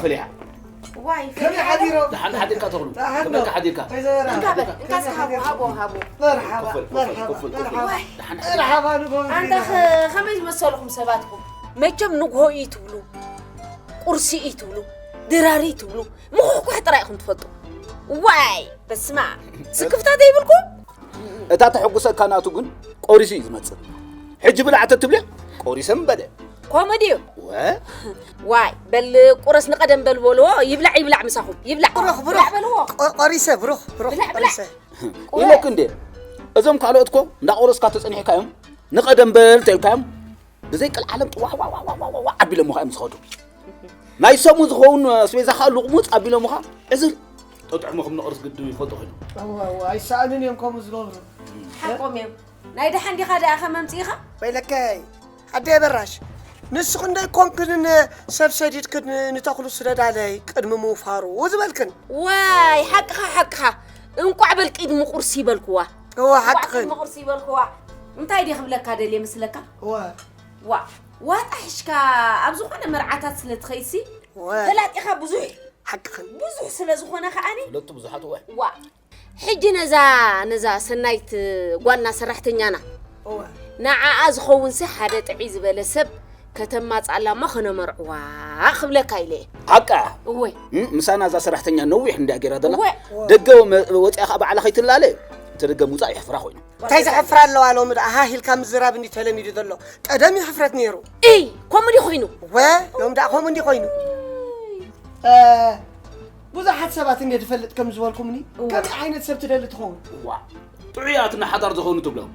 ፈሊሓ። ዋይ ከመይ ፈሊሓ ሓዲሮም? ደሓን ሓዲርካ ተኽሉ። ደሓን ከመይ ዶ? ሓዲርካ? ከመይ ዘበራ? እንካ በል፣ እንካ እስኪ ሃቦ፣ ሃቦ። መርሓባ፣ ክፈል፣ ክፈል፣ መርሓባ፣ ክፈል፣ ክፈል። መርሓባ። ደሓን ሓዲርካ? መርሓባ ንጎም ኣንታ ዲና። ኸ-፣ ኸመይ ዝመሰልኹም ሰባትኩም? መቸም ንግሆ እዩ ትብሉ፣ ቁርሲ እዩ ትብሉ፣ ድራር እዩ ትብሉ፣ ምኹሕኳሕ ጥራይ ኢኹም ትፈልጡ። ዋይ፣ በስመ ኣብ። ስክፍታ ዘይብልኩም? እታ ተሐጉሰካ ናቱ ግን ቆሪሱ እዩ ዝመጽእ። ሕጂ ብላዕ ተትብልዮ፣ ቆሪሰ ምበለ። ኮመዲ እዩ። ወ? ዋይ፣ በል ቁረስ ንቐደም በል በልዎ፣ ይብላዕ ይብላዕ ምሳኹም፣ ይብላዕ። ብሩኽ፣ ብሩኽ። ብላዕ በልዎ። ቆ-፣ ቆሪሰ፣ ብሩኽ፣ ብሩኽ፣ ብላዕ፣ ብላዕ። ቆሪሰ። እወ። ኢለክ እንዴ? እዞም ካልኦት እኮ እንዳቆረስካ ተጸኒሕካዮም፣ ንቐደም በል ተልካዮም፣ ብዘይ ቀልዓለም ጥዋሕ ዋዕ ዋዕ ዋዕ ዋዕ ዋዕ ኣቢሎምኻ እዮም ዝኸዱ። ናይ ሰሙ ዝኸውን ኣስቤዛ ኸኣ ልቕሙጽ ኣቢሎምኻ ዕዝል። ጠጥዕሞ ከም ንቕርስ ግድን ይፈልጦ ኮይኑ። እወ፣ እወ፣ ኣይሰኣኑን እዮም ከምኡ ዝገብሩ። ሓቆም እዮም። ናይ ደሓን ዲኻ ደኣ ከመምጽኢኻ? ወይለከይ፣ ኣደ በራሽ፣ ንስኺ እንዶ ኣይኮንክንን ሰብ ሰዲድክን ንተኽሉ ስደዳለይ ቅድሚ ምውፋሩ ዝበልክን? ዋይ፣ ሓቅኻ፣ ሓቅኻ። እንቋዕ በል ቅድሚ ቁርሲ ይበልክዋ። እወ፣ እንቋዕ ሓቅኽን። ቅድሚ ቁርሲ ይበልክዋ። እንታይ ድየ ክብለካ ደልየ መስለካ? እወ። ዋ፣ ዋጣ ሕሽካ ኣብ ዝኾነ መርዓታት ስለ ትኸይሲ፣ እወ። ተላጢኻ ብዙሕ፣ ሓቅኽን። ብዙሕ ስለ ዝኾነ ከኣኒ፣ ወለቱ ብዙሓት እወ። ዋ፣ ሕጂ ነዛ፣ ነዛ ሰናይት ጓልና ሰራሕተኛና፣ እወ። ንዓኣ ዝኸውንሲ ሓደ ጥዕይ ዝበለ ሰብ ከተማጻላ እሞ ከነመርዕዋ ክብለካ ኢለ እየ። ሓቃ? እወ። እም፣ ምሳና እዛ ሰራሕተኛ ነዊሕ እንድያ ገይራ ዘላ። እወ። ደገ ወ-፣ ወፂኣ ከዓ ባዕላ ከይትላለ፣ እቲ ደገ ምውፃእ የሕፍራ ኮይኑ። እንታይ ዘሕፍር ኣለዋ ሎሚ ደኣ? ሃህ ኢልካ ምዝራብ እንዲ ተለሚዱ ዘሎ። ቀደም እዩ ሕፍረት ነይሩ። እይ፣ ከምኡ ድዩ ኮይኑ? ወ፣ ሎም ደኣ ከምኡ እንዲ ኮይኑ። እ፣ ብዙሓት ሰባት እንደ ዝፈልጥ ከም ዝበልኩምኒ፣ እወ። ከመይ ዓይነት ሰብ ትደሊ ትኸውን? ዋ፣ ጥዑያት ንሓዳር ዝኾኑ ትብሎም።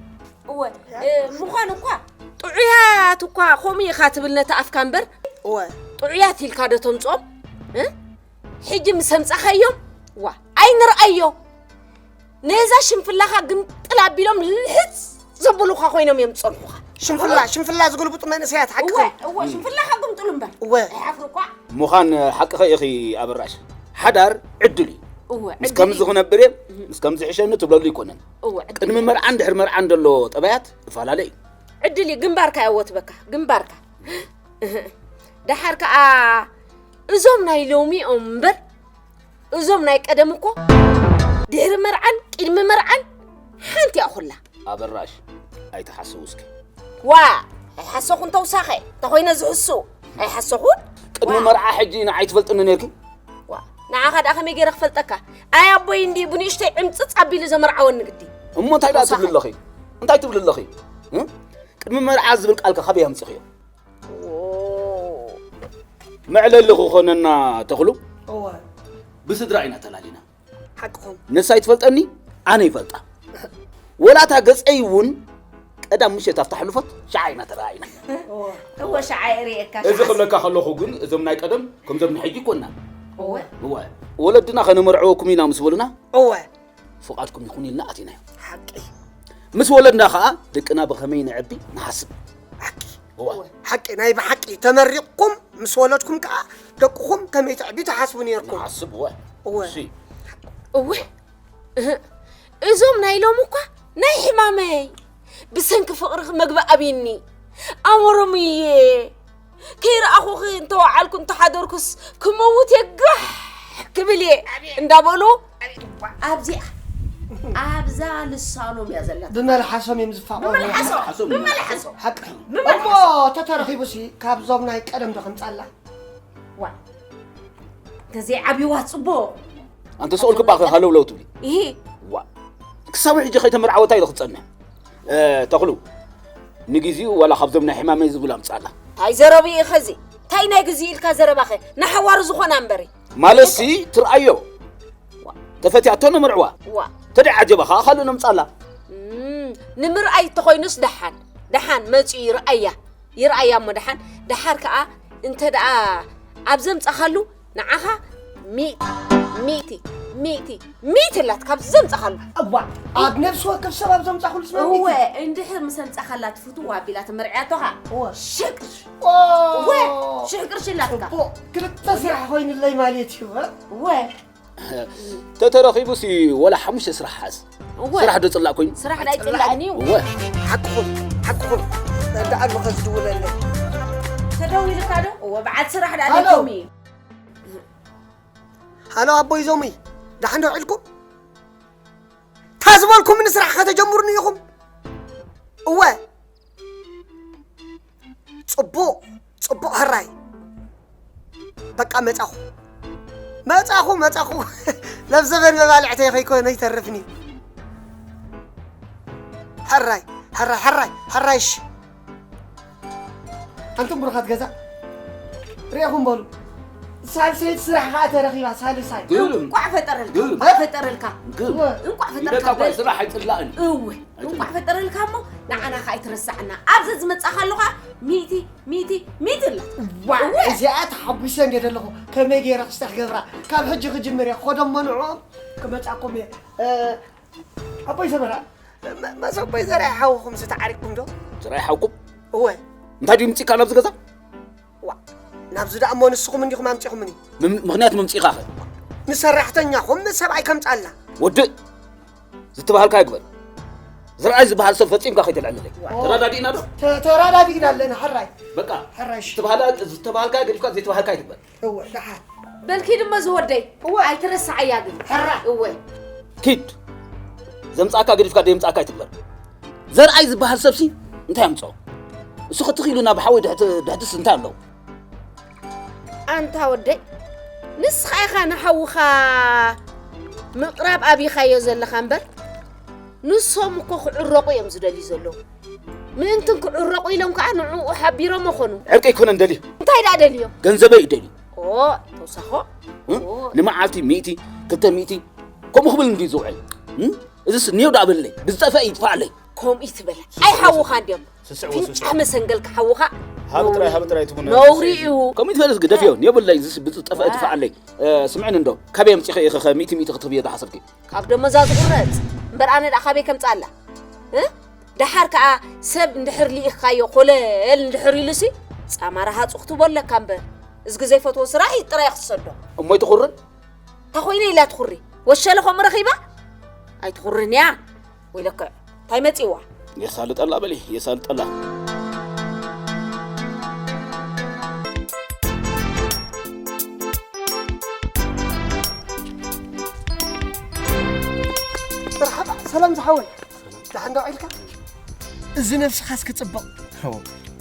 እወ፣ እ፣ ምዃን እኳ ጥዑያት እኳ ከምኡ ኢኻ ትብል ነቲ ኣፍካ እምበር፣ እወ። ጥዑያት ኢልካ ዶ ተምጽኦም? እ? ሕጂ ምስ ኣምጻኻዮም፣ ዋ፣ ኣይንርኣዮ። ነዛ ሽንፍላኻ ግምጥል ኣቢሎም ልሕጽ ዘብሉኻ ኮይኖም እዮም ዝጸንሑኻ። ሽንፍላ፣ ሽንፍላ ዝግልብጡ መንእሰያት ሓቅኺ። እወ፣ እወ፣ ሽንፍላኻ ግምጥሉ እምበር። እወ። ኣይሓፍሩ እኳ። ምዃን ሓቅኺ ኢኺ ኣበራሽ። ሓዳር ዕድል እዩ። እወ፣ ምስ ዕድል ከምዚ እዩ። ክነብር እየ፣ ምስ ከምዚ ሕሸኒ ትብለሉ ኣይኮነን። እወ፣ ዕድል ቅድሚ እዩ። መርዓን ድሕሪ መርዓን ዘሎ ጠባያት ይፈላለ እዩ። ዕድል እዩ። ግንባርካ እወ ትበካ፣ ግንባርካ። ደሓር ከኣ እዞም ናይ ሎሚ እዮም እምበር፣ እዞም ናይ ቀደም እኮ ድሕሪ መርዓን ቅድሚ መርዓን ሓንቲ እያ ኩላ። ኣበራሽ፣ ኣይትሓስው እስኪ። ዋ፣ ኣይሓሰኹን ተውሳኸ፣ እንተኾይነ ዝሕሱ፣ ኣይሓሰኹን። ቅድሚ ዋ። መርዓ ሕጂ ንዓይ ትፈልጥኒ ነርኪ? ዋ፣ ንዓኻ ደኣ ከመይ ገይረ ክፈልጠካ? ኣይ ኣቦይ እንዲ ብንእሽተይ ዕምጽጽ ኣቢሉ ዘመርዓወኒ ግዲ። እሞ እንታይ ደኣ ተውሳኸ። ትብሊ ኣለኺ? እንታይ ትብሊ ኣለኺ? እ? ቅድሚ መርዓ ዝብል ቃልከ ካበይ ኣምጺኽዮ? ዎ። መዕለሊ ክኾነና ተኽሉ፣ እወ። ብስድራ ኢና ተላሊና። ሓቅኹም። ንሳ ይትፈልጠኒ፣ ኣነ ይፈልጣ። ወላ እታ ገጸይ እውን ቀዳም ምሸት ኣብታ ሕሉፎት ሸዓ ኢና ተረኣኢና። እወ። እወ፣ ሸዓ እየ ርእየካ፣ እዚ ሸዓ። ክብለካ ከለኹ ግን እዞም ናይ ቀደም ከምዞም ናይ ሕጂ ኣይኮንና። እወ። እወ። ወለድና ከነመርዕወኩም ኢና ምስ በሉና፣ እወ። ፍቓድኩም ይኹን ኢልና ኣቲናዮ። ሓቂ። ምስ ወለድና ኸኣ ደቅና ብኸመይ ነዕቢ ንሓስብ። ሓቂ። እወ። ሓቂ፣ ናይ ብሓቂ ተመሪቕኩም ምስ ወለድኩም ከኣ ደቅኹም ከመይ ተዕብዩ ትሓስቡ ነይርኩም። ንሓስብ፣ እወ። እወ። እሺ። እወ። እህ፣ እዞም ናይ ሎሚ እኳ ናይ ሕማመይ ብሰንኪ ፍቕርኺ መግቢ ኣብይኒ። ኣሞሮም እየ። ከይረኣኹኺ እንተወዓልኩ እንተሓደርኩስ ክመውት እየ ጋሕ ክብል እየ እንዳበሉ ኣብዚኣ፣ ኣብዛ ልሳኖም እያ ዘላ። ብመልሓሶም እዮም ዝፋቐሩ። ብመልሓሶም፣ ሓሶም። ብመልሓሶም። ሓቂ። ብመልሓሶም። እሞ ተተረኺቡሲ ካብዞም ናይ ቀደም ዶ ከምጻላ? ዋ፣ እንተዘይዓብይዋ ጽቡቕ። ኣንተ ሰኡል ክባኸ ሃለውለው ትብሊ። ይሄ። ዋ። ክሳብ ሕጂ ከይተመርዓወ እንታይ ኢሉ ክጸንሕ? እ፣ ተኽሉ፣ ንግዜኡ ዋላ ካብዞም ናይ ሕማመይ ዝብሉ ኣምጻላ። እንታይ ዘረባ እዩ ኸዚ? እንታይ ናይ ግዜ ኢልካ ዘረባኸ? ንሓዋሩ ዝኾና እምበሪ። ማለትሲ ትርኣዮ። ዋ። ተፈትያቶ ነመርዕዋ። ዋ። ተደይ ዓጀባ ኸኣ ካልእ ነምጻላ። እም፣ ንምርኣይ እንተኾይኑስ ደሓን፣ ደሓን መጺኡ ይርኣያ። ይርኣያ እሞ ደሓን፣ ደሓር ከኣ እንተ ደኣ ኣብ ዘምጻኻሉ ንዓኻ ሚእቲ፣ ሚእቲ፣ ሚእቲ፣ ሚእቲ ኣላት ካብ ዘምጻኻሉ። እዋ፣ ኣብ ነፍሲ ወከፍ ሰብ ኣብ ዘምጻኹሉ ስማ ሚእቲ። እወ፣ እንድሕር ምስ ኣምጻኻላ ትፍትዋ ኣቢላ ተመርዕያቶኻ። እወ። ሽሕ ቅርሺ። ኦ! እወ፣ ሽሕ ቅርሺ ኣላትካ። ጽቡቕ፣ ክልተ ስራሕ ኮይኑለይ ማለት እዩ፣ እ? እወ። ተተረኺቡሲ ወላ ሓሙሽተ ስራሕ ሓዝ። እወ። ስራሕ ዶ ጽላእ ኮይኑ? ስራሕ ዳይ ጽላእን እዩ። እወ። ሓቅኹም፣ ሓቅኹም። እንዳ ኣሉ ኸዚ ድውለለይ። ተደዊልካ ዶ? እወ፣ በዓል ስራሕ ዳ ሃሎ። ደይኮም እዩ። ኣሎ ኣቦይ ዞሙይ፣ ደሓን ዶ ውዒልኩም? ታዝበልኩምኒ ስራሕ ከተጀምሩኒ ኢኹም። እወ። ጽቡቕ፣ ጽቡቕ ሕራይ። በቃ መጻኹ። መጻኹ፣ መጻኹ። ለብ ዘበን መባልዕተይ ከይኮነ ይተርፍኒ። ሕራይ፣ ሕራይ፣ ሕራይ፣ ሕራይ፣ እሺ። ኣንቱም ብሩኻት ገዛ፣ ርኢኹም በሉ። ሳልሰይቲ ስራሕ ከኣ ተረኺባ፣ ሳልሳይ። ግርም። እንቋዕ ፈጠረልካ፣ ግርም። እንቋዕ ፈጠረልካ። ግርም። እንቋዕ ፈጠረልካ ኢለካ እኳ በል። ስራሕ ኣይጽላእን። እወ፣ ኣይጽላእን። እንቋዕ ፈጠረልካ እሞ ንዓና ከኣ ኣይትረሳዕና። ኣብዚ ዝመጻኻ ኣለኻ፣ ሚእቲ፣ ሚእቲ፣ ሚእቲ ኣላ። ዋ፣ እወ። እዚኣ ተሓጒሰ እንደ ዘለኹ፣ ከመይ ገይረ ክስተ ክገብራ? ካብ ሕጂ ክጅምር እየ። ክኸዶም መንዕኦም ክመጻኩም እየ። እ፣ ኣቦይ ሰመራ፣ መ-፣ መሰቦይ ዘርኣይ ሓውኹም ዝተዓሪቅኩም ዶ? ዘርኣይ ሓውኩም? እወ። እንታይ ድዩ ምጺእካ ናብዚ ገዛ? ዋ፣ ናብዚ ደኣ እሞ ንስኹም እንዲኹም ኣምጺኹምኒ። ምም-፣ ምኽንያት ምምጺእካ ኸ? ንሰራሕተኛኹም ምስ ሰብኣይ ከምጻልና። ወድእ! ዝተባሃልካ ይግበር። ዘርኣይ ዝበሃል ሰብ ፈጺምካ ከይተልዕለለይ። ዋ። ተረዳዲእና ዶ? ተ-፣ ተረዳዲእና ኣለና፣ ሕራይ። በቃ። ሕራይ፣ እሺ። ዝተባህላ-፣ ዝተባሃልካ ገዲፍካ ዘይተባሃልካ ይትግበር። እወ፣ ደሓን። በል ኪድ እሞ ዝወደይ። እወ። ኣይትረስዓያ ግን። ሕራይ። እወ። ኪድ። ዘምጻእካ ገዲፍካ ደየምጻእካ ኣይትግበር። ዘርኣይ ዝበሃል ሰብሲ እንታይ ኣምጽኦ? እሱ ክትኽ ኢሉ ናብ ሓወይ ድሕቲ-፣ ድሕትስ እንታይ ኣለዎ? ኣንታ ወደይ፣ ንስኻ ኢኻ ንሓውኻ ምቕራብ ኣቢኻዮ ዘለኻ እምበር፣ ንሶም እኮ ክዕረቑ እዮም ዝደልዩ ዘለዉ። ምእንትን ክዕረቑ ኢሎም ከኣ ንዕኡ ሓቢሮም ኣይኮኑን። ዕርቂ ኣይኮነን ደልዩ። እንታይ ደኣ ደልዮም? ገንዘበይ እዩ ደልዩ። ኦ፣ ተውሳኾ? እ? ኦ። ንመዓልቲ ሚእቲ፣ ክልተ ሚእቲ፣ ከምኡ ክብል እንድዩ ዝውዕል። እ? እዝስ እኒኦ ደኣ በለለይ፣ ብዝጠፍአ ይጥፋኣለይ። ከምኡ ይትበል። ኣይ ሓውኻ እንድዮም። ስስዕ ወስስዕ። ፍንጫ መሰንገልካ ሓውኻ። ሃብ ጥራይ፣ ሃብ ጥራይ ትቡነ ነውሪ እዩ። ከምኡ ይትበልስ ግደፍዮ፣ እኒኦ በለለይ፣ እዝስ ብዝጠፍአ ዋ። ይጥፋኣለይ። እ፣ ስምዕኒ እንዶ፣ ካበይ ኣምጺኺ ኢኺ ኸ ሚእቲ ሚእቲ ክትህብዮ ዝሓሰብኪ? ካብ ደሞዛ ዝቑረጽ እምበር ኣነ ደኣ ካበይ ከምጽኣላ? እ? ደሓር ከኣ ሰብ እንድሕር ልኢኽካዮ ኮለል እንድሕር ኢሉሲ ጻማ ረሃጹ ክትቦ ኣለካ እምበር። እዝጊ ዘይፈትዎ ስራሕ እዩ ጥራይ ክትሰዶ። እሞ ኣይትኹርን? እንታይ ኮይነ ኢላ ትኹሪ? ወሸለ ከምኡ ረኺባ? ኣይትኹርን እያ። ወይለከ፣ እንታይ መጺዋ? የሳልጠላ በሊ፣ የሳልጠላ። መርሓባ፣ ሰላም ዝሓወይ። ደሓን ዶ ውዒልካ? እዚ ነብስኻስ ክጽብቕ። ኦ፣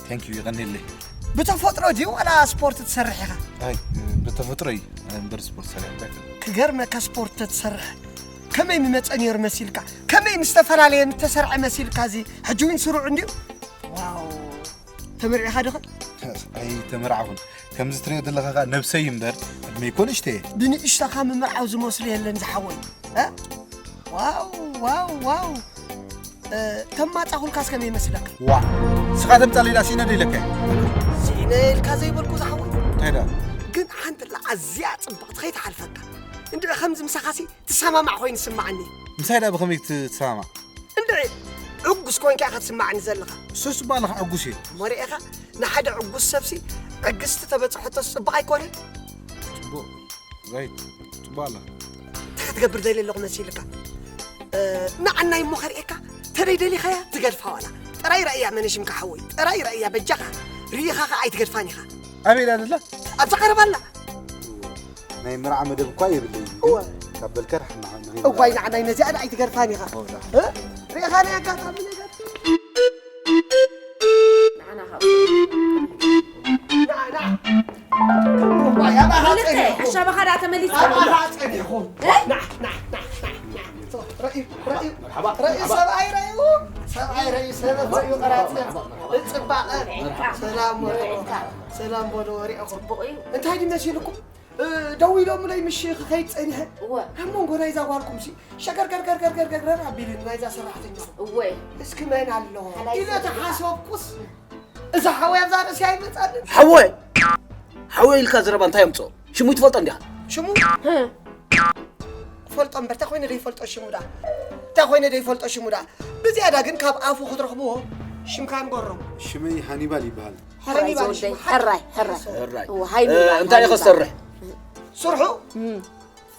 thank you፣ የቐንየለይ። ብተፈጥሮ ድዩ ዋላ ስፖርት ትሰርሕ ኢኻ? ኣይ፣ ብተፈጥሮ እዩ እምበር ስፖርት ሰሪሐ ኣይፈልጥን። ክገርመካ ስፖርት ተትሰርሕ ከመይ ምመጸ ነይሩ መሲልካ? ከመይ ምስ ዝተፈላለየ ምተሰርዐ መሲልካ? እዚ ሕጂ እውን ስሩዕ እንድዩ። ዋው! ተመርዒኻ ዶ ኸ? ኣይተመርዓኹን። ከምዚ ትሪኦ ዘለኻ ኸኣ ነብሰይ እምበር ዕድመይ እኮ ንእሽተይ እየ። ብንእሽቶኻ ምምርዓው ዝመስሎ የለን ዝሓወይ። እ? ዋው፣ ዋው፣ ዋው። እ፣ ተማጻኹልካስ ከመይ ይመስለካ? ዋ፣ ንስኻ ተምጻለይ ኢላ ስኢነ ዶ ኢለካ እየ? ስኢነ ኢልካ ዘይበልኩ ዝሓወይ። እንታይ ደኣ? ግን ሓንቲ ኣላ ኣዝያ ጽብቕቲ ከይትሓልፈካ። እንድዒ ከምዚ ምሳኻሲ ትሰማማዕ ኮይኑ ይስምዓኒ። ምሳይ ደኣ ብኸመይ ትሰማማዕ? እንድዒ ዕጉስ ኮንካ ኢኻ ትስምዓኒ ዘለኻ። እሱስ እባ ኣለኻ ዕጉስ እየ። እሞ ርኤኻ፣ ንሓደ ዕጉስ ሰብሲ ዕግስቲ ተበጽሐቶስ ጽቡቕ ኣይኮነን? ጽቡቕ፣ ራይት፣ ጽቡቕ ኣለኻ። እንታይ ክትገብር ደልየ ኣለኹ መሲልካ? እ፣ ንዓናይ እሞ ከርእየካ፣ ተደይ ደሊኻያ ትገድፋ ዋላ። ጥራይ ረእያ መነሽምካ ሓወይ፣ ጥራይ ረእያ በጃኻ። ርኢኻ ኸኣ ኣይትገድፋን ኢኻ። ኣበይ ኢላ ዘላ? ኣብዛ ቀረባ ኣላ። ናይ መርዓ መደብ እኳ የብለይን፣ ግን እወ። ካብ በልካ ርሕና፣ ርሕና። እዋይ፣ ንዓናይ ነዚኣ ደኣ ኣይትገድፋን ኢኻ። እወ፣ ደኣ። እ? ርኢኻ ናይ ኣጋጣሚ ነገር። ንዓና ካብ ንዓ፣ ንዓ። እዋይ፣ ኣባኻ ክልተ፣ ጸኒሕኩም። ኣሻባኻ ደኣ ተመሊስካ። ኣባኻ ጸኒሕኩም። እ? ንዓ፣ ንዓ፣ ንዓ፣ ንዓ፣ ንዓ። ራእዩ፣ ራእዩ፣ መርሓባ፣ ራእዩ፣ መርሓባ። ሰብኣይ ራእዩ፣ ሰብኣይ ራእዩ፣ ሰበብ ራእዩ፣ መርሓባ፣ ቀራጺ፣ መርሓባ፣ መርሓባ። ጽባቐ፣ መርሓባ። ሰላም ወረዕታ፣ ሰላም በሉ ወሪዕኹም። ጽቡቕ እዩ። እንታይ ድዩ መሲልኩም? እ፣ ደው ኢሎምለይ ምሽ ክኸይድ ጸኒሐ። እወ። ኣብ መንጎ ናይዛ ጓልኩምሲ ሸገርገርገርገርገርገር ኣቢሉኒ ናይዛ ሰራሕተኛ። እወ። እስኪ መን ኣሎ? ሓላይ ኢለ ሰብ። ተሓሰብኩስ፣ እዛ ሓወይ ኣብዛ ርእሲ ኣይመጻልን። ሓወይ! ሓወይ ኢልካ ዘረባ እንታይ የምጽኦ? ሽሙ ትፈልጦ እንዲኻ? ሽሙ? ህ። ፈልጦ እምበር፣ እንታይ ኮይነ ደይፈልጦ ሽሙ ደኣ? እንታይ ኮይነ ደይፈልጦ ሽሙ ደኣ? ብዝያዳ ግን ካብ ኣፉ ክትረኽብዎ ሽምካ ንገሮም። ሽመይ ሃኒባል ይበሃል። ሃኒባል ሽሙ። ሕራይ፣ ሕራይ። ሕራይ። እወ፣ ሃይሚ እ፣ ይበሃል፣ እንታይ ኢኻ ሃኒባል። ትሰርሕ? ስርሑ? እም።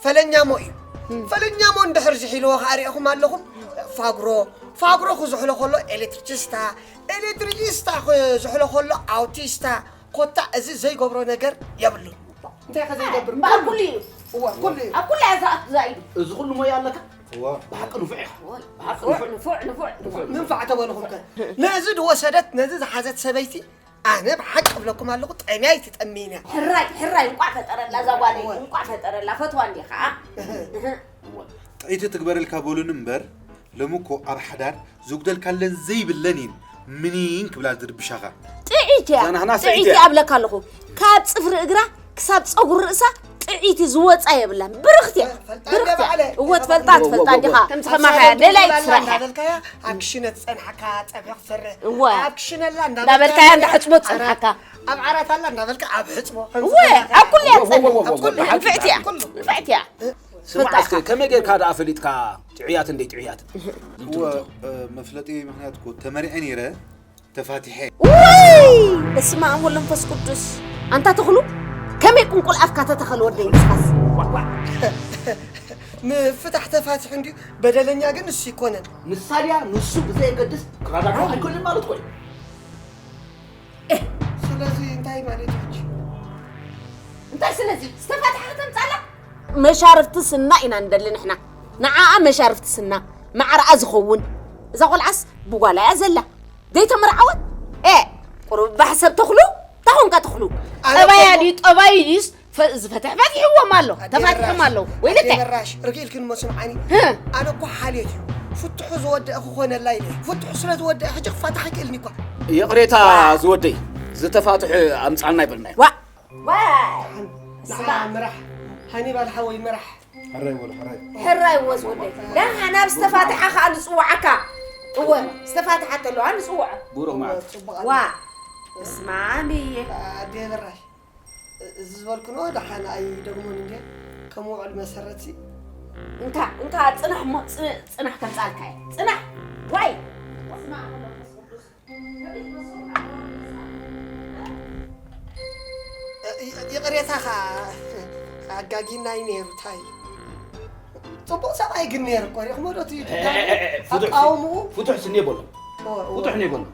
ፈለኛሞ እዩ። እም። ፈለኛሞ እንድሕር ዝሒልዎ ከኣ ሪእኹም ኣለኹም። ፋግሮ፣ ፋግሮ ክዝሕሎ ከሎ ኤሌክትሪሲስታ፣ ኤሌክትሪሲስታ ክዝሕሎ ከሎ ኣውቲስታ፣ ኮታ እዚ ዘይገብሮ ነገር የብሉን። እንታይ ከ ዘይገብር? እምበኣር ኩሉ እዩ። እዋ፣ ኩሉ እዩ። ኣብ ኩላ እያ ዝኣቱ ዛኢዱ። እዚ ኩሉ ሞያ ኣለካ? እዋ። ብሓቂ ንፉዕ ኢኻ። ብሓቂ ንፉዕ፣ ንፉዕ፣ ንፉዕ፣ ንፉዕ። ምንፋዕ ተበልኹም ከ? ነዚ ዝወሰደት፣ ነዚ ዝሓዘት ሰበይቲ ኣነ ብሓቂ እብለኩም ኣለኹ፣ ጠምያ ኣይትጠምይን እያ። ሕራይ፣ ሕራይ፣ እንቋዕ ፈጠረላ እዛ ጓለይ፣ እንቋዕ ፈጠረላ፣ ፈትዋ እንዲኻ። ጥዒቲ ትግበረልካ በሉኒ እምበር፣ ሎሚ እኮ ኣብ ሓዳር ዝጉደልካለን ዘይብለን እየን ምኒን ክብላ ዝርብሻኻ። ጥዒት እያ፣ እዛ ናህና ጥዒት ጥዒት እያ እያ። እብለካ ኣለኹ። ካብ ፅፍሪ እግራ ክሳብ ፀጉሪ ርእሳ ጥዒት ዝወፃ የብላን። ብርኽቲ እያ፣ ፈልጣ ብርኽቲ እያ። እንደ ባዕለ። እወ ትፈልጣ፣ ትፈልጣ እንዲኻ። ከምዚ ከማኻ እያ፣ ደላይት ስራሕ እያ። እንዳበልካያ ኣብ ክሽነ ትፀንሓካ ፀብሒ ክትሰርሕ። እወ። ኣብ ክሽነላ እንዳበልካያ እንዳሕፅቦ ትፀንሓካ። ኣብ ዓራት ኣላ እንዳበልካ ኣብ ሕፅቦ። እወ፣ ኣብ ኩሉ እያ እወ፣ እወ፣ እወ፣ ትፀንሕ። ኣብ ኩሉ እወ፣ ንፍዕቲ እያ። ንፍዕቲ እያ። ስማዕ እስከ ከመይ ጌርካ ደኣ ፈሊጥካ ጥዕያት እንደ ጥዕያት? እወ፣ እ፣ መፍለጢ ምኽንያት እኮ ተመሪዐ ነይረ ተፋቲሐ። ውይ! በስመ ኣብ ወወልድ ወመንፈስ ቅዱስ። ኣንታ ተኽሉ፣ ከመይ ቁንቁል ኣፍካ ተተኸል ወደይ ንስኻስ? ምፍታሕ ተፋቲሑ እንዲዩ፣ በደለኛ ግን ንሱ ይኮነን። ንሳ ድያ ንሱ ብዘየገድስ ክራዳድኦ ኣይኮንን ማለት እኮ እዩ። ስለዚ እንታይ ማለት እዩ ሕጂ? እንታይ ስለዚ ዝተፋትሐ ከተምጻላ? መሻርፍቲ ስና ኢና ንደሊ ንሕና። ንዓኣ መሻርፍቲ ስና፣ ማዕረኣ ዝኸውን። እዛ ቆልዓስ ብጓላ እያ ዘላ። ዘይተመርዓወት? ኤ፣ ቁሩብ ባሕ ሰብ ተኽሉ፣ እንታይ ኾንካ ተኽሉ? ኣነ ጠባያ እኮ ድዩ፣ ጠባዩ ድዩስ ፈ-፣ ዝፈትሕ ፈቲሕዎም ኣሎ፣ ኣዴ ተፋቲሖም በራሽ፣ ኣለዉ። ወይለተ። ኣዴ በራሽ፣ ርግኢልክን እሞ ስምዓኒ። ህ። ኣነ እኮ ሓልዮት እዩ። ፍትሑ ዝወደአ ክኾነላ ኢለ። ፍትሑ ስለ ዝወደአ ሕጂ ክፋታሕ ይክእልኒ እኳ። ይቕሬታ ዝወደይ፣ ዝተፋትሑ ኣምጻልና ይበልናዮ። ዋ፣ ዋ። ንዓ ምራሕ። ሃኒባል ሓወይ ምራሕ። ሕራይ በሉ፣ ሕራይ። ሕራይ ወዝ ወደይ። ደሓን ናብ ዝተፋትሓ ኸኣ ንጽውዓካ። እወ፣ ዝተፋትሓ ተለዋ ንጽውዖ። ብሩኽ መዓልቲ። ጽቡቕ ዋ፣ ኣላ። እስማሚ። ኣዴ በራሽ። እዚ ዝበልክኖ ደሓን ኣይደግሞን እንዴ? ከም ውዕል መሰረት ሲ? እንካ፣ እንካ፣ ጽናሕ እሞ፣ ጽ-፣ ጽናሕ ከምጻልካ እየ። ጽናሕ፣ ዋይ። ይ-፣ ይቕሬታ ኸዓ ኣጋጊና እዩ ነይሩ፣ ታይ? ጽቡቕ ሰብኣይ ግን ነይሩ እኮ፣ ሪእኽሞ ዶ እቲ እ፣ እ፣ እ፣ እ፣ ፍቱሕ ሲ-፣ ኣቃውምኡ? ፍቱሕ ሲ እኔ በሎ። ኦ፣ ኦ። ፍቱሕ እኔ በሎ።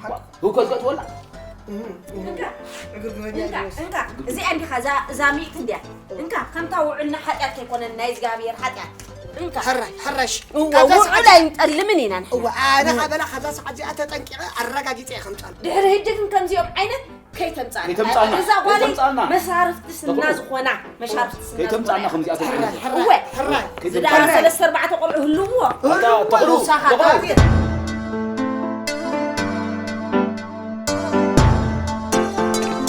ሓቅ። ህውከት ከእትወላ? እም፣ እም። እንካ፣ ዕግርግረኛ እንካ፣ ይመስል። እንካ። እዚኣ እንዲኻ፣ እዛ፣ እዛ ሚእቲ እንድያ። እንካ፣ ከምታ ውዕልና ሓጢኣት ከይኮነን ናይ እግዚኣብሔር ሓጢኣት። እንካ። ሕራይ፣ ሕራሽ። እወ፣ ካብዛ ውዑል ሰዓት ኣይንጠልምን ኢና ንሕና። እወ፣ ኣነ ካበላ ካብዛ ሰዓት እዚኣ ተጠንቂቐ ኣረጋጊጸ እየ ከምጻሉ። ድሕሪ ሕጂ ግን ከምዚኦም ዓይነት ከይተምጻና። ከይተምጻና፣ እዛ ጓለይ ከይተምጻና። መሻርፍቲ ስና ተኽሉ። ዝኾና፣ መሻርፍቲ ስና ከይተምጻና ዝኾና። ከምዚኣ ተምጻና። ሕራይ፣ እወ። ሕራይ፣ ሕራይ። እዚ ደኣ ከይተምጻና። ሰለስተ ኣርባዕተ ቆልዑ ህልውዎ። ኣታ ተኽሉ፣ ንሳኻ ተኽሉ። ተባብየ።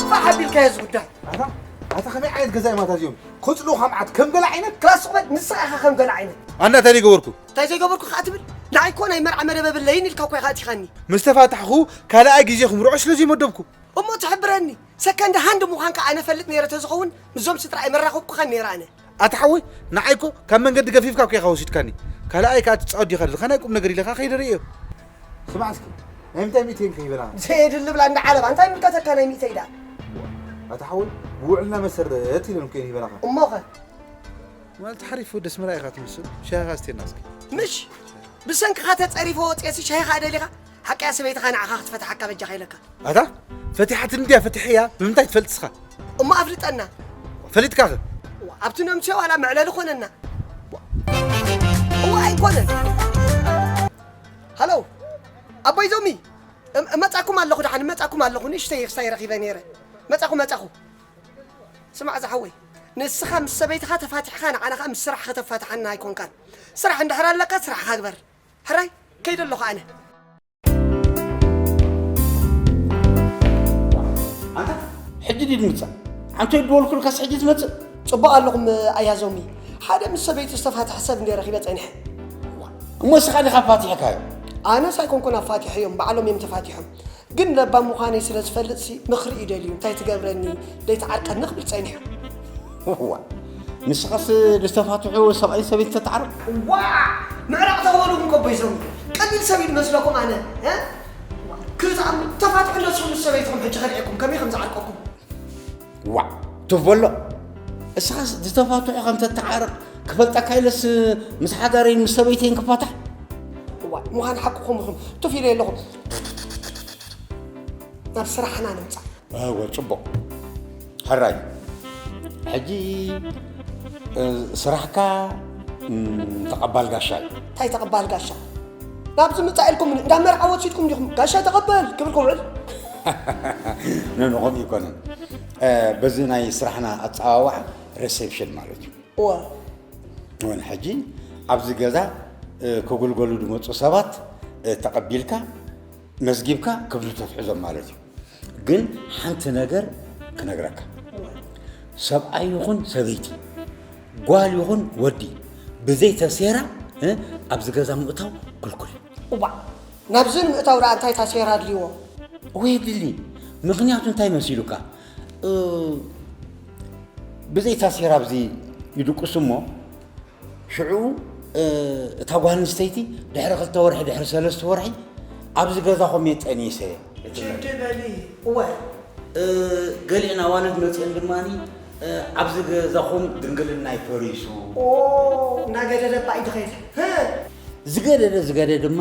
ፋሕ ኣቢልካዮ እዚ ጉዳይ። ኣታ፣ ኣታ ከመይ ዓይነት ገዛ እዮም ኣታ እዚኦም? ክጽልኡ ካብ መዓት ከም ገለ ዓይነት? ክላስ ቁመት ንስኻ ኢኻ ከም ገለ ዓይነት። ኣና እንታይ ዘይገበርኩ? እንታይ ዘይገበርኩ ከኣ ትብል? ንዓይ እኮ ናይ መርዓ መደብ የብለይን ኢልካ እኮ ኢኻ ኣቲኻኒ። ምስ ተፋታሕኹ ካልኣይ ግዜኹም ርዑ ስለ ዘይመደብኩ። እሞ ትሕብረኒ። ሰከንድ ሃንድ ምዃንካ ኣነ ፈልጥ ነይረ ተዝኸውን፣ ምስዞም ስድራ ኣይመራኸብኩኻን ነይረ ኣነ። ኣታ ሓወይ፣ ንዓይ እኮ ካብ መንገዲ ገፊፍካ እኮ ኢኻ ወሲድካኒ። ካልኣይ ከኣ ትጻወት ዲኻ ዘለኻ? ናይ ቁም ነገር ኢለኻ ከይደ ርእዮ። ስማዕ እስኪ፣ ናይ ምንታይ ሚእቲ እዮም ከ ይበላኻ? ዘየድሊ ብላ እንዳ ዓለባ፣ እንታይ ይምልከተካ ናይ ሚእተይ ደኣ? ኣታ ሓወይ፣ ብውዕልና መሰረት ኢለን እኮ እየን ይበላኻ። እሞኸ? ማለት ሓሪፍ ወዲ ኣስመራ ኢኻ ትመስል። ሻሂኻ ኣስትየና እስኪ። ምሽ? ብሰንክኻ ተጸሪፈ ወጽኤሲ ሻሂኻ ደሊኻ? ሓቅያ ሰበይትኻ ንዓኻ ክትፈትሓካ በጃኻ ኢለካ። ኣታ ፈቲሓትኒ ድያ ፈቲሐያ ብምንታይ ትፈልጥ እስኻ? እሞ ኣፍልጠና። ፈሊጥካ ኸ? ኣብቲ ነምስዮ ዋላ መዕለሊ ኾነና። እዋ ኣይኮነን። ሃሎ ኣቦይ ዞሚ፣ እም-፣ እመጻኩም ኣለኹ፣ ደሓን እመጻኩም ኣለኹ። ንእሽተይ ክሳይ ረኺበ ነይረ። መጻኹ፣ መጻኹ። ስማዕ ዝሓወይ፣ ንስኻ ምስ ሰበይትኻ ተፋቲሕካ ንዓና ኸኣ ምስ ስራሕ ከተፋትሓና ኣይኮንካን። ስራሕ እንድሕር ኣለካ ስራሕኻ ግበር። ሕራይ ከይደ ኣለኹ ኣነ። ኣንታ ሕጂ ድዩ ዝምጻእ? ኣንተ ይድወልኩልካስ ሕጂ ትመጽእ? ጽቡቕ ኣለኹም ኣያዞሚ። ሓደ ምስ ሰበይቱ ዝተፋትሐ ሰብ እንደ ረኺበ ጸኒሐ። እሞ እስኻ ዲኻ ፋቲሕካዮ? ኣነስ ኣይኮንኩን ኣፋቲሐዮም፣ ባዕሎም እዮም ተፋቲሖም። ግን ለባም ምዃነይ ስለ ዝፈልጥሲ ምኽሪ እዩ ደልዩ። እንታይ ትገብረኒ ደይትዓርቀኒ ክብል ጸኒሑ። እዋ፣ ንስኻስ ዝተፋትሑ ሰብኣይ ሰበይቲ ተተዓረቕ? ዋ! ምዕራቕ ተበሉኹም ከቦይዞም። ቀሊል ሰብ እዩ ዝመስለኩም ኣነ፣ እ? ክትኣም-፣ ተፋትሑ ነስኹም ምስ ሰበይትኹም ሕጂ ከርእየኩም ከመይ ከም ዝዓርቀኩም። ዋዕ፣ ቱፍ በሎ። እስኻስ ዝተፋትሑ ከም ተተዓረቕ ክፈልጠካ ኢለስ ምስ ሓዳረይን ምስ ሰበይተይን ክፋታሕ? እዋ፣ ምዃን ሓቅኹም ኢኹም። ቱፍ ኢለ ኣለኹ። ናብ ስራሕና ንምጻእ። እወ፣ ጽቡቕ። ሕራይ። ሕጂ ስራሕካ ተቐባል ጋሻ እዩ። እንታይ ተቐባል ጋሻ? ናብዚ ምጻእ ኢልኩም እንዳ መርዓ ወሲድኩም ዲኹም ጋሻ ተቐበል ክብል ክውዕል? ነን ከምኡ ይኮነን። በዚ ናይ ስራሕና ኣፀዋዋዕ ሪሴፕሽን ማለት እዩ። እወ። እውን ሕጂ ኣብዚ ገዛ ክጉልገሉ ዝመፁ ሰባት ተቐቢልካ መዝጊብካ ክብሪ ተትሕዞም ማለት እዩ። ግን ሓንቲ ነገር ክነግረካ፣ ሰብኣይ ይኹን ሰበይቲ፣ ጓል ይኹን ወዲ ብዘይ ተሴራ ኣብዚ ገዛ ምእታው ክልኩል እዩ። እዋእ፣ ናብዚ ንምእታው ደኣ እንታይ ታሴራ ኣድልይዎ? ወይ ድሊ። ምኽንያቱ እንታይ መሲሉካ? ብዘይ ታሴራ ኣብዚ ይድቅሱ እሞ ሽዑ እታ ጓል ኣንስተይቲ ድሕሪ ክልተ ወርሒ ድሕሪ ሰለስተ ወርሒ ኣብዚ ገዛኹም እየ ጠኒሰ። ችዲ በሊ። እወ። ገሊአን ኣዋልድ መፅአን ድማ ኣብዚ ገዛኹም ድንግልና ይፈሪሱ። እናገደደ ባይ ድኸይድ። ዝገደደ ዝገደደ ድማ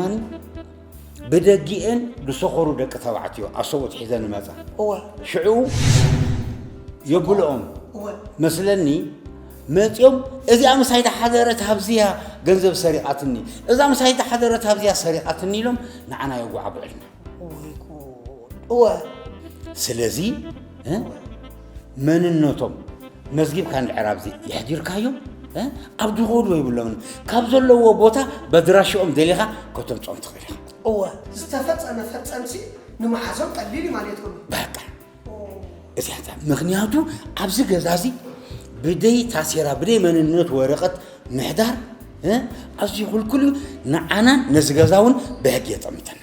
ብደጊኤን ዝሰኸሩ ደቂ ተባዕትዮ ኣብ ሰብኡት ሒዘን ይመፃ። እወ። ሽዑ የብልኦም እወ። መስለኒ መፂኦም እዚኣ ምሳይ ተሓደረት ሃብዚያ ገንዘብ ሰሪቓትኒ፣ እዛ ምሳይ ተሓደረት ሃብዚያ ሰሪቓትኒ ኢሎም ንዓና የጓዕጉዕልና። ወይ ጉድ። እወ። ስለዚ መንነቶም መዝጊብካ እንድሕር ኣብዚ የሕዲርካዮም ኣብ ድኾዱ የብሎምን። ካብ ዘለዎ ቦታ በድራሽኦም ደሊኻ ከተምፅኦም ትኽእል ኢኻ። እወ። ዝተፈፀመ ፈፀምሲ ንመሓዞም ቀሊል እዩ ማለት እዩ። በቃ እዚኣ ምኽንያቱ ኣብዚ ገዛ እዚ ብደይ ታሴራ ብደይ መንነት ወረቐት ምሕዳር ኣዝዩ ክልኩል እዩ። ንዓናን ነዚ ገዛ እውን ብሕጊ የጠምተና።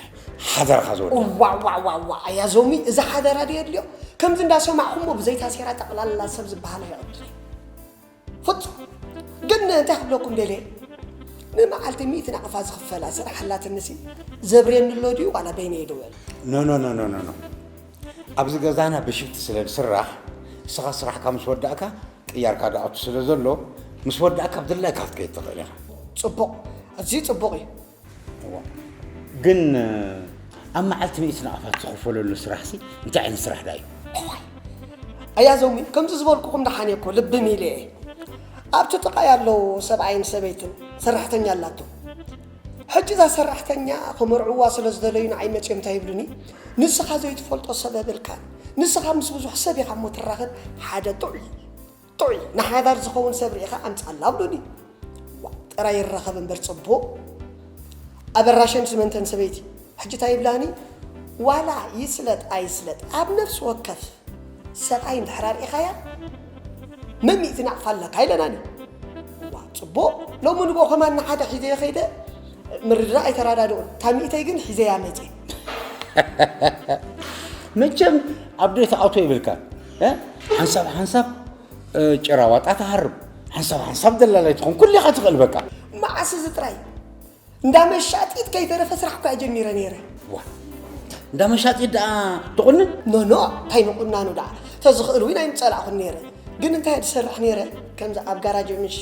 ሓደራኻ ዝወደ ዋዋዋዋ ኣያ ዞሚ እዚ ሓደራ ድየ ድልዮ ከምዚ እንዳሰማዕኹሞ ብዘይ ታሴራ ጠቕላላ ሰብ ዝበሃል ኣይዕድል። ፍጹም። ግን እንታይ ክብለኩም ደልየ፣ ንመዓልቲ ሚእቲ ናቕፋ ዝኽፈላ ስራሕ ኣላትንሲ፣ ዘብርየኒ ኣሎ ድዩ ዋላ በይነይ ይድውዕል? ኖ ኖ ኖ ኖ ኖ ኖ። ኣብዚ ገዛና ብሽፍቲ ስለ ዝስራሕ፣ ንስኻ ስራሕካ ምስ ወዳእካ ቅያርካ ዝኣቱ ስለ ዘሎ፣ ምስ ወዳእካ ብድላይካ ክትከይድ ትኽእል ኢኻ። ጽቡቕ፣ ኣዝዩ ጽቡቕ እዩ። እዋ። ግን ኣብ መዓልቲ ሚእቲ ናቕፋት ዝኽፈለሉ ስራሕሲ እንታይ ዓይነት ስራሕ ደኣ እዩ? ኣያ ዞሚ፣ ከምዚ ዝበልኩኹም ደሓን እየ እኮ፣ ልቢ ሚለ እየ። ኣብቲ ጥቓይ ኣለዉ ሰብኣይን ሰበይትን፣ ሰራሕተኛ ኣላቶ። ሕጂ እዛ ሰራሕተኛ ክምርዕዋ ስለ ዝደለዩ ንዓይ መጺኦም እንታይ ይብሉኒ? ንስኻ ዘይትፈልጦ ሰብ የብልካን። ንስኻ ምስ ብዙሕ ሰብ ኢኻ እሞ ትራኸብ፣ ሓደ ጥዑይ፣ ጥዑይ ንሓዳር ዝኸውን ሰብ ርኢኻ ኣምጽኣላ ብሉኒ። ዋ፣ ጥራይ ይራኸብ እምበር ጽቡቕ። ኣበራሸን ስመንተን ሰበይቲ ሕጂ እንታይ ይብላኒ? ዋላ ይስለጥ ኣይስለጥ ኣብ ነፍሲ ወከፍ ሰብኣይ እንድሕር ኣርኢኻያ መን ሚእቲ ናቕፋ ኣለካ ኢለናኒ። ዋ፣ ጽቡቕ። ሎሚ ንግሆ ከማን ንሓደ ሒዘዮ ከይደ ምርድዳእ ኣይተረዳድኡን። እታ ሚእተይ ግን ሒዘያ መጽየ። መቸም ኣብ ደይ ትኣቶ ይብልካ። እ? ሓንሳብ ሓንሳብ እ፣ ጭራ ዋጣ ትሃርም። ሓንሳብ ሓንሳብ ደላላይ ትኾን። ኩሉ ኢኻ ትኽእል በቃ። መዓስ እዚ ጥራይ? እንዳ መሻጢት ከይተረፈ ስራሕ እኳ ጀሚረ ነይረ። ዋ፣ እንዳ መሻጢት ደኣ ትቑንን? ኖ፣ ኖ፣ እንታይ ምቑናኑ ደኣ? ተዝኽእል እውን ኣይምጸላእኹን ነይረ። ግን እንታይ እየ ዝሰርሕ ነይረ? ከምዚ ኣብ ጋራጅ ምሽ፣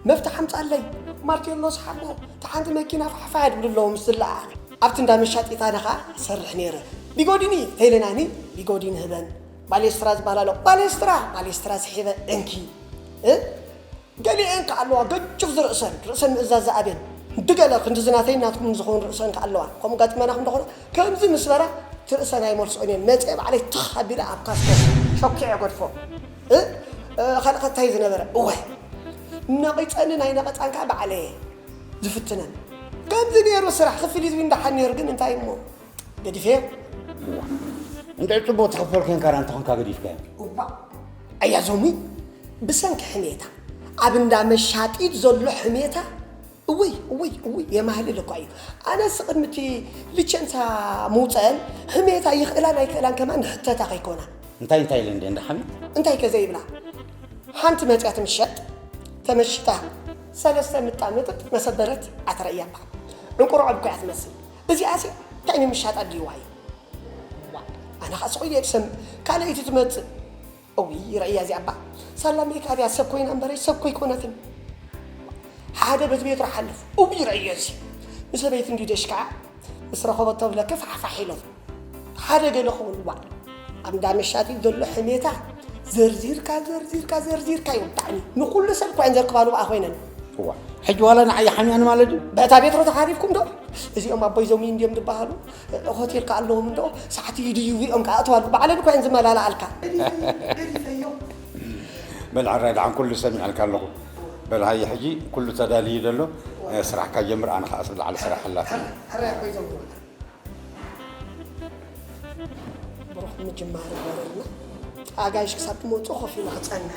"መፍትሕ ኣምጻለይ፣ ማርቴሎ ስሓቦ፣ እታ ሓንቲ መኪና ፋሕፋሕ" ድብሉ ኣለዉ ምስ ዝለዓል። ኣብቲ እንዳ መሻጢታና ኸኣ እሰርሕ ነይረ። "ቢጎዲኒ" ተይለናኒ፣ ቢጎዲኒ ህበን። ባሌስትራ ዝበሃል ኣሎ። ባሌስትራ፣ ባሌስትራ ስሒበ እንኪ። እ? ገሊአን ከኣ ኣለዋ ገጭፍ ዝርእሰን፣ ርእሰን ምእዛዝ ዝኣብየን። ድገለ ክንድዚ ናተይን ናትኩምን ዝኸውን ርእሰን ከኣ ኣለዋ። ከምኡ ጋጢመናኹም ደኾነ፣ ከምዚ ምስ በላ እቲ ርእሰን ኣይመልስኦን እየን። መጺአ ባዕለይ ትኽ ኣቢለ ኣብ ካስኮ ሸኪዐ ገድፎ። እ? እ፣ ካልእ ከ እንታይ ዝነበረ? እወ። ነቒጸኒ ናይ ነቐጻን ከኣ ባዕለየ ዝፍትነን። ከምዚ ነይሩ ስራሕ፣ ክፍሊት እውን ደሓን ነይሩ፣ ግን እንታይ እሞ? ገዲፈዮ። እንታይ ጽቡቕ ትኽፈል ኮንካ ደኣ እንተኾንካ ገዲፍካዮ? እዋእ፣ ኣያ ዞሚ፣ ብሰንኪ ሕሜታ፣ ኣብ እንዳ መሻጢት ዘሎ ሕሜታ፣ እውይ፣ እውይ፣ እውይ፣ የማህልል እኳ እዩ። ኣነስ ቅድሚ እቲ ሊቸንሳ ምውጸአን፣ ሕሜታ ይኽእላን ኣይክእላን ከማን ንሕተታ ከይኮና። እንታይ እንታይ ኢለ እንደ እንዳ ሓሚት? እንታይ ከ ዘይብላ? ሓንቲ መጽያ ትምሸጥ፣ ተመሺጣ፣ ሰለስተ ምጣ ምጥጥ መሰበረት ኣትረእያ እባ። ዕንቁሮ ዕብኮ እያ ትመስል። እዚኣሲ እንታይ ንምሻጥ ኣድልይዋ እዩ? ዋ፣ ኣነ ኸኣ ስቕ ኢለ እየ ዝሰምዕ። ካልኣይቲ ትመጽእ። እውይ፣ ረእያ እዚኣ እባ። ሳላ ሜካ ድያ ሰብ ኮይና እምበረይ ሰብ ኮይኮነትን። ሓደ በቲ ሜትሮ ሓልፍ። እውይ፣ ረእዮ እዚ። ንሰበይቲ እንድዩ ደሽካዓ ምስ ረኸበቶ ብለኪ ፋሕፋሕ ኢሎም። ሓደ ገለ ክብሉ፣ ዋ፣ ኣብ እንዳ መሻጢ ዘሎ ሕሜታ ዘርዚርካ ዘርዚርካ ዘርዚርካ እዮም ብጣዕሚ ንኩሉ ሰብ እኳ እየን ዘርክባሉ ብኣ ኮይነን። እዋ ሕጂ ዋላ ንዓይ ሓሚያን ማለት እዩ። በታ ቤትሮ ተኻሪፍኩም ዶ? እዚኦም ኣቦይ ዞሚ እንዲዮም ዝበሃሉ፣ ሆቴል ከ ኣለዎም እንዶ? ሰዓት እዩ ድዩ? እዮም ከኣትዋሉ ባዕለን እኳ እየን ዝመላለኣልካ። ገዲፈዮ። በል ሕራይ ደሓን ኩሉ ሰሚዐልካ ኣለኹ። በል ሃየ ሕጂ ኩሉ ተዳልዩ ዘሎ ስራሕካ ጀምር፣ ኣነ ከዓ ስብ ላዕሊ ስራሕ ኣላት። ሕራይ ኣቦይ ዞሚ። ብሩኽ ምጅማር ይግበረልና። ኣጋይሽ ክሳብ ትመፁ ኮፍ ኢሉ ክፀንሕ።